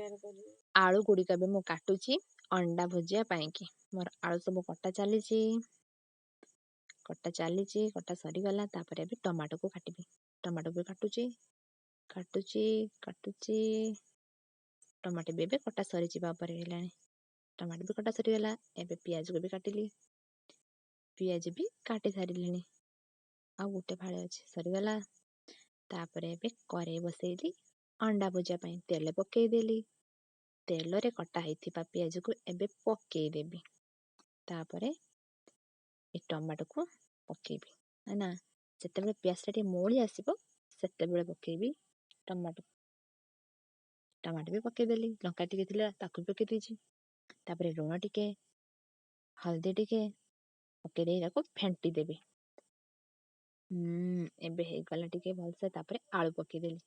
Share କରିବେ। ଆଳୁ ଗୁଡ଼ିକ ଏବେ ମୁଁ କାଟୁଛି ଅଣ୍ଡା ଭୁଜିଆ ପାଇଁକି। ମୋର ଆଳୁ ସବୁ କଟା ଚାଲିଛି, କଟା ଚାଲିଛି, କଟା ସରିଗଲା। ତାପରେ ଏବେ ଟମାଟୋକୁ କାଟିବି। ଟମାଟୋ ବି କାଟୁଛି, କାଟୁଛି, କାଟୁଛି। ଟମାଟୋ ବି ଏବେ କଟା ସରିଯିବା ଉପରେ ହେଲାଣି। ଟମାଟୋ ବି କଟା ସରିଗଲା। ଏବେ ପିଆଜକୁ ବି କାଟିଲି, ପିଆଜ ବି କାଟି ସାରିଲିଣି, ଆଉ ଗୋଟେ ଫାଳେ ଅଛି, ସରିଗଲା। ତାପରେ ଏବେ କରେଇ ବସେଇଲି ଅଣ୍ଡା ଭୁଜିଆ ପାଇଁ। ତେଲ ପକେଇଦେଲି, ତେଲରେ କଟା ହେଇଥିବା ପିଆଜକୁ ଏବେ ପକେଇଦେବି। ତାପରେ ଏ ଟମାଟୋକୁ ପକେଇବି ନା, ଯେତେବେଳେ ପିଆଜଟା ଟିକେ ମଉଳି ଆସିବ ସେତେବେଳେ ପକେଇବି ଟମାଟୋ। ଟମାଟୋ ବି ପକେଇଦେଲି, ଲଙ୍କା ଟିକେ ଥିଲା ତାକୁ ବି ପକେଇ ଦେଇଛି। ତାପରେ ଲୁଣ ଟିକେ, ହଳଦୀ ଟିକେ ପକେଇ ଦେଇ ତାକୁ ଫେଣ୍ଟି ଦେବି। ଏବେ ହେଇଗଲା ଟିକେ ଭଲସେ। ତାପରେ ଆଳୁ ପକେଇଦେଲି,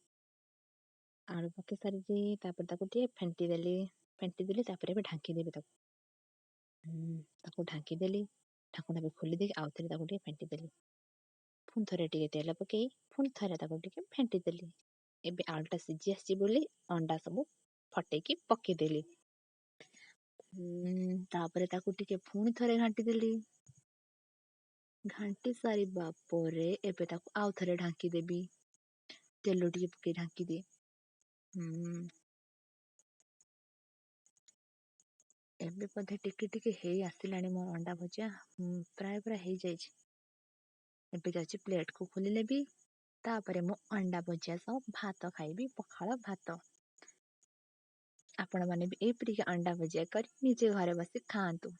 ଆଳୁ ପକେଇ ସାରିକି ତାପରେ ତାକୁ ଟିକେ ଫେଣ୍ଟି ଦେଲି, ଫେଣ୍ଟି ଦେଲି। ତାପରେ ଏବେ ଢାଙ୍କିଦେବି ତାକୁ। ତାକୁ ଢାଙ୍କିଦେଲି, ଢାଙ୍କୁଣା ବି ଖୋଲି ଦେଇକି ଆଉ ଥରେ ତାକୁ ଟିକେ ଫେଣ୍ଟି ଦେଲି। ପୁଣି ଥରେ ଟିକେ ତେଲ ପକେଇ ପୁଣି ଥରେ ତାକୁ ଟିକେ ଫେଣ୍ଟି ଦେଲି। ଏବେ ଆଳୁଟା ସିଝି ଆସିଛି ବୋଲି ଅଣ୍ଡା ସବୁ ଫଟେଇକି ପକେଇଦେଲି। ତାପରେ ତାକୁ ଟିକେ ପୁଣି ଥରେ ଘାଣ୍ଟି ଦେଲି। ଘାଣ୍ଟି ସାରିବା ପରେ ଏବେ ତାକୁ ଆଉ ଥରେ ଢାଙ୍କିଦେବି, ତେଲ ଟିକେ ପକେଇ ଢାଙ୍କିଦିଏ। ଏବେ ବୋଧେ ଟିକେ ଟିକେ ହେଇ ଆସିଲାଣି ମୋର ଅଣ୍ଡା ଭୁଜିଆ, ପ୍ରାୟ ପୁରା ହେଇଯାଇଛି। ଏବେ ଯାଉଛି ପ୍ଲେଟକୁ ଖୋଲି ନେବି। ତାପରେ ମୁଁ ଅଣ୍ଡା ଭୁଜିଆ ସହ ଭାତ ଖାଇବି, ପଖାଳ ଭାତ। ଆପଣମାନେ ବି ଏଇପରିକା ଅଣ୍ଡା ଭୁଜିଆ କରି ନିଜେ ଘରେ ବସି ଖାଆନ୍ତୁ।